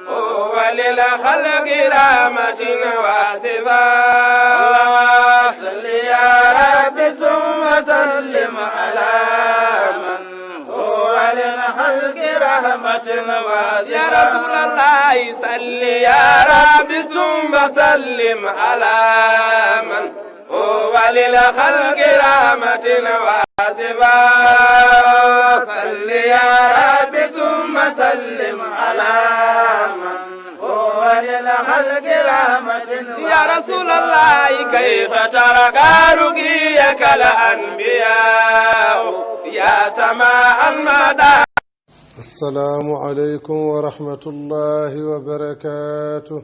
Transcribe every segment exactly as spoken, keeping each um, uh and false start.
هو للخلق رحمة واسفة. صل يا رب ثم سلم على من هو للخلق رحمة واسفة. يا رسول الله، صل يا رب ثم سلم على من هو للخلق رحمة واسفة. صل يا رب ثم سلم على من هو للخلق رحمة. يا رسول الله، كيف ترقى رقيك الأنبياء يا سماء المدى. السلام عليكم ورحمة الله وبركاته.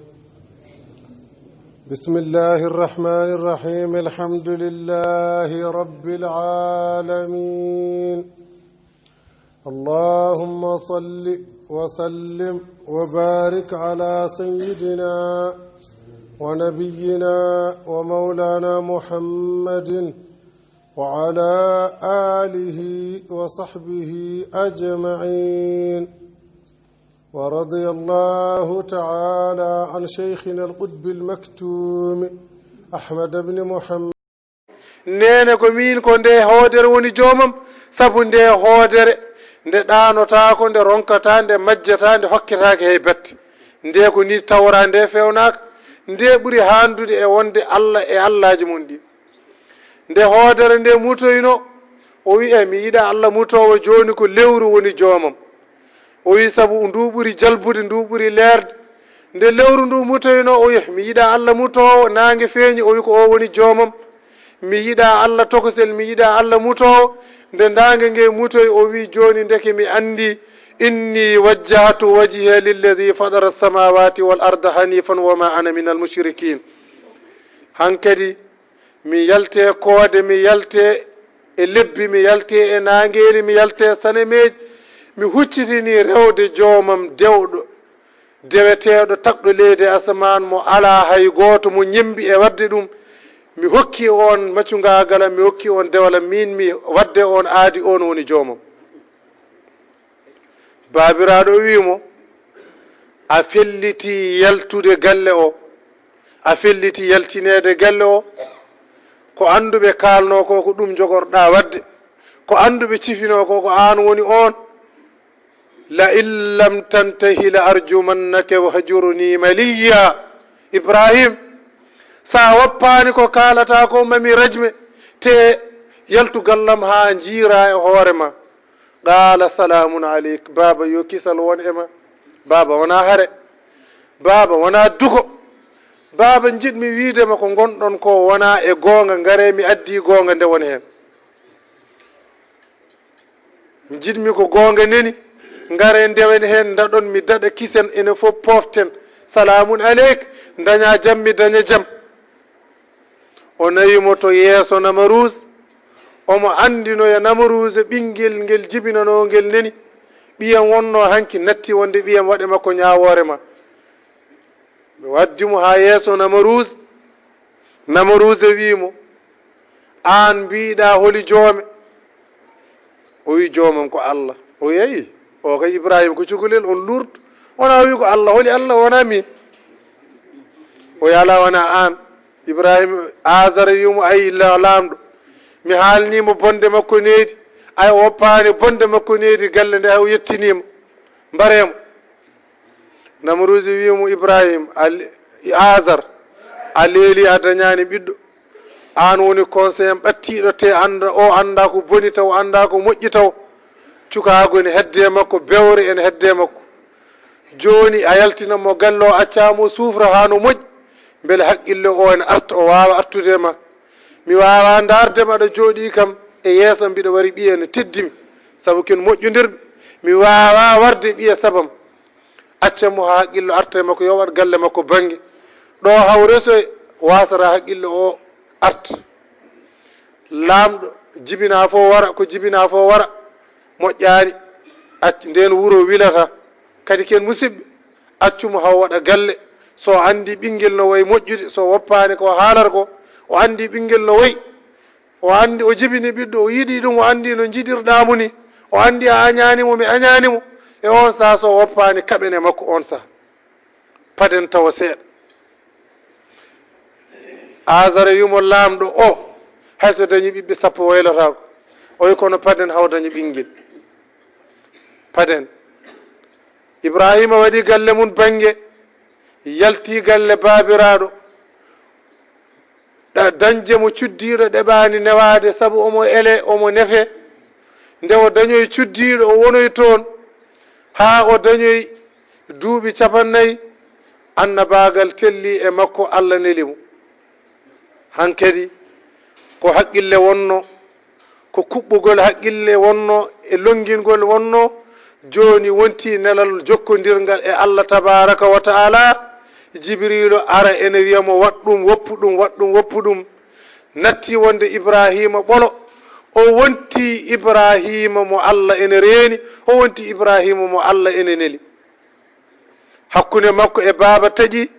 بسم الله الرحمن الرحيم. الحمد لله رب العالمين. اللهم صل وسلم وبارك على سيدنا ونبينا ومولانا محمد وعلى آله وصحبه أجمعين. ورضي الله تعالى عن شيخنا القطب المكتوم أحمد بن محمد. Neene ko miin, ko nde hoodere woni joomam, sabu nde hoodere, nde ɗaanotaako, nde ronkataa, nde majjataa, nde hokketaake hay batte. Nde ko ni tawra, nde fewnaaka, nde ɓuri haandude e wonde Alla e allaaji mum ɗi. Nde hoodere nde mutoyno, o wi'i, "E, mi yiɗa Alla mutoowo, jooni ko lewru woni joomam." O wi'i, "Sabu ndu ɓuri jalbude, ndu ɓuri leerde." Nde lewru ndu mutoyno, o wi'i, "Mi yiɗa Alla mutoowo, naange feeñi." O wi'i, "Ko o woni joomam." "Mi yiɗa Alla tokosel, mi yiɗa Alla mutoowo." Nde naange nge mutoyi, o wi'i, "Jooni ndeke mi anndi, inni wajjahtu wajhiya lilladhi fatara samawati wal arda hanifan wa ma ana minal mushrikin." Hankadi mi yalte koode, mi yalte e lebbi, mi yalte e naangeeli, mi yalte e sanemeeji. Mi huccitini rewde joomam dewɗo, deweteeɗo, tagɗo leydi e asamaan, mo alaa hay gooto mo ñemmbi e waɗde ɗum. Mi hokki on maccungaagal am, mi hokki on dewal am, miin mi waɗde on aadi, on woni joomam. Baabiraaɗo o wi'i mo, "A felliti yaltude galle o, a felliti yaltineede galle o. Ko annduɓe kaalnoo ko, ko ɗum njogorɗaa waɗde. Ko annduɓe cifinoo ko, ko aan woni oon. La in lam tantahi la arjumannaka wahjurni maliyya." Ibrahim, so a woppaani ko kaalataa ko, ma mi rajme, te yaltu gallam haa njiiraa e hoore ma. Qaala, "Salaamun aleyk." Baaba, yo kisal won e ma. Baaba, wonaa hare. Baaba, wonaa duko. Baaba, njiɗmi wiide ma ko ngonɗon ko wonaa e goonga. Ngaree mi addi goonga nde won heen. Njiɗmi ko goonga neni. Ngaree ndewen heen, ndaɗon mi daɗa, kisen, enen fof pooften. Salaamun aleyk. Ndañaa jam, mi daña jam. O nawi mo to yeeso Namaruus, omo anndinoya Namaruus ɓinngel ngel jibinanoo ngel neni. Ɓiyam wonnoo hanki natti wonde ɓiyam waɗe makko ñaawoore ma. Ɓe waddi mo haa yeeso Namaruus. Namaruus wi'i mo, "Aan mbiiɗaa holi joome?" O wi'i, "Joomam ko Allah." O wi'i, "Eyi, o kay Ibrahima ko cukalel, on luurdu. Wonaa o wi'i ko Allah, holi Allah, wonaa miin." O wi'i, "Alaa, wonaa aan." Ibrahima, Aazara wi'i mo, "Ay, la-, laamɗo, mi haalnii mo bonde makko needi. Ay, o woppaani bonde makko needi galle nde, hay o yettiniima. Mbaree mo." Namruusi wi'i mo, "Ibrahim, a le-, Aazar, a leeli, a dañaani ɓiɗɗo. Aan woni conseil am ɓattiiɗo, te annda, o annda ko boni taw, o annda ko moƴƴi taw. Cukaagu ene hedde makko, bewre ene hedde makko. Jooni a yaltina mo galle o, acca mo suufra haa no moƴƴi, mbele haqqille o ene arta, o waawa artude e ma. Mi waawaa ndaarde ma aɗa jooɗii kam e yeeso am, mbiɗa wari ɓiye ene teddi mi, sabu ken moƴƴondirɓe. Mi waawaa warde ɓiye sabu am. Acca mo haa haqqillo arta e makko, yo waɗ galle makko bannge. Ɗo haw resoye, waasata haqqillo o arta. Laamɗo, jibinaa fof wara, ko jibinaa fof wara, moƴƴaani. Acc, ndeen wuro wilata. Kadi ken musidɓe, accu mo haw waɗa galle. So anndi ɓinngel no wayi moƴƴude, so woppaani ko haalata ko, o anndi ɓinngel no wayi. O anndi, o jibini ɓiɗɗo, o yiɗi ɗum, o anndi no njiɗirɗaa mo ni. O anndi a añaani mo, mi añaani mo. E on saha so woppaani kaɓen e makko on saha. Paden tawa seeɗa. Azara wimo laamɗo o, hay so dañi ɓiɓɓe sappo waylotaako. O wi kono paden haw daña ɓinngel. Paden. Ibrahima waɗi galle mum bannge, yalti galle baabiraaɗo. Ɗa-, dañde mo cuddiiɗo ɗeɓaani newaade, sabu omo ele, omo nefe. Nde o dañoyi cuddiiɗo, o wonoyi toon haa o dañoyi duuɓi capannay, annabaagal telli e makko, Allah neli mo. Hankadi ko haqqille wonno, ko kuɓɓugol haqqille wonno e lonngingol wonno, jooni wonti nelal jokkondirngal e Allah tabaaraka wa ta'ala. Jibriilu ara ene wiya mo, "Waɗ ɗum, woppu ɗum, waɗ ɗum, woppu ɗum." Natti wonde Ibraahiima ɓolo, o wonti Ibraahiima mo Allah ene reeni, o wonti Ibraahiima mo Allah ene neli. Hakkunde makko e baaba taƴi,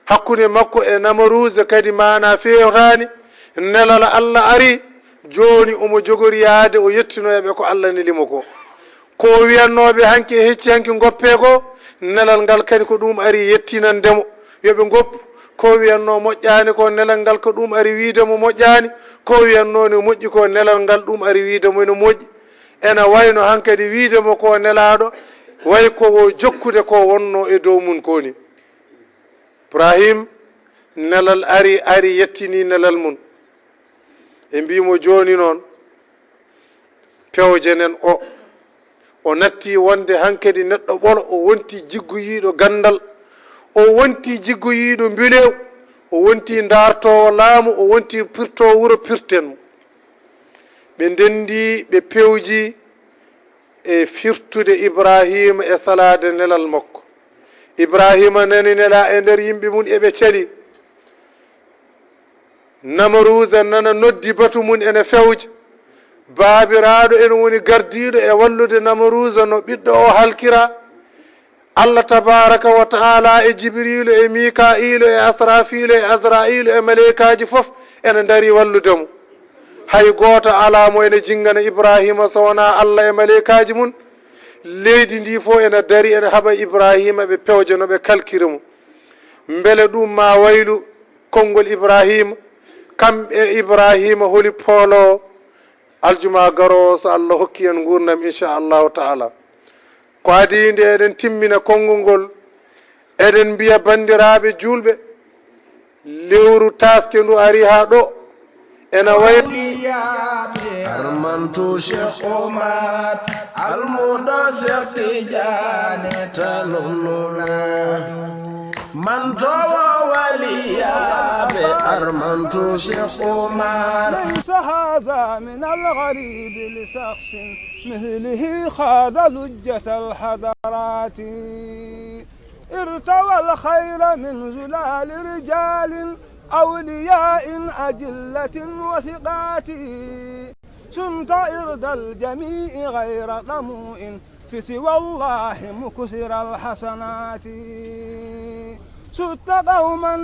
hakkunde makko e Namaruuza kadi maanaa feewtaani. Nelal Allah ari, jooni omo jogori yahde o yettinoya ɓe ko Allah neli mo ko. Ko o wiyannoo ɓe hanki e hecci hanki ngoppee ko, nelal ngal kadi ko ɗum ari yettinande mo yo ɓe ngoppu. Ko o wiyannoo moƴƴaani ko, nelal ngal ko ɗum ari wiyde mo moƴƴaani. Ko o wiyannoo ne moƴƴi ko, nelal ngal ɗum ari wiyde mo ene moƴƴi. Ena wayno hankadi wiyde mo ko nelaaɗo, way ko o jokkude ko wonno e dow mum ko ni. Ibrahim, nelal ari, ari yettini nelal mum. Ɓe mbii mo, "Jooni noon, pewjenen o." O natti wonde hankadi neɗɗo ɓolo, o wonti jiggoyiiɗo ganndal, o wonti jiggoyiiɗo mbilew, o wonti ndaartoowo laamu, o wonti pirtoowo wuro, pirten mo. Ɓe ndenndi, ɓe pewji e firtude Ibraahiima e salaade nelal makko. Ibraahiima nani nelaa e nder yimɓe mum, eɓe cali. Namaruuza nana noddi batu mum ene fewja. Baabiraaɗo ene woni gardiiɗo e wallude Namaruuza no ɓiɗɗo o halkira. Allah tabaaraka wa ta'ala e Jibriilu e Miikaa'iilu e Asrafiilu e Azra'iilu e maleykaaji fof ene ndari wallude mo. Hay gooto alaa mo ene jinngana Ibraahiima so wonaa Allah e maleykaaji mum. Leydi ndi fof ene dari ene haɓa Ibraahiima, ɓe pewja no ɓe kalkira mo. Mbele ɗum ma waylu konngol Ibraahiima? Kam e Ibraahiima holi pooloowo? Aljuma garoowo, so Allah hokki en nguurndam, inchallahu taala. Ko adii nde eɗen timmina konngol ngol, eɗen mbiya banndiraaɓe juulɓe, lewru taaske ndu ari haa ɗo, ena wayi. Armantu Cheikh Omar, almudo Cheikh Tidiane Tanununa. Mantowo waliyaɓe, armantu Cheikh Omar. ليس هذا من الغريب لشخص مثله خاض لجة الحضارات. ارتوى الخير من زلال رجال أولياء أجلة وثقات. صنت إرض الجميع غير طموع في سوى الله مكثر الحسنات. صدت قوما